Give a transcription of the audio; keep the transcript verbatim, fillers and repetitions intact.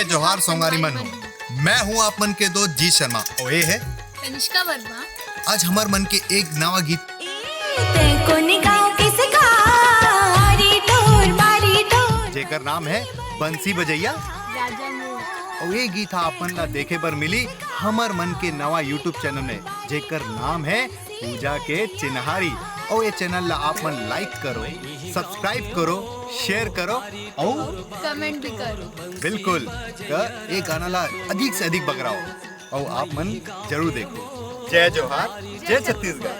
जोहार संगवारी मन हो, मैं हूँ आप मन के दोस्त जीत शर्मा। और ये है तनिष्का वर्मा। आज हमर मन के एक नवा गीत तें कोनी गाँव के शिकारी, ढोर मारी ढोर। जेकर नाम है बंसी बजैया। राजा मोर। और ये गीत हा आप मन ला देखे बर मिली हमर मन के नवा YouTube चैनल में, जेकर नाम है पूजा के चिन्हारी। और ये चैनल ला आप मन लाइक करो, सब्सक्राइब करो, शेयर करो और कमेंट भी करो। बिल्कुल, तो ये गाना ला अधिक से अधिक बगराओ और आप मन जरूर देखो। जय जोहार, जय छत्तीसगढ़।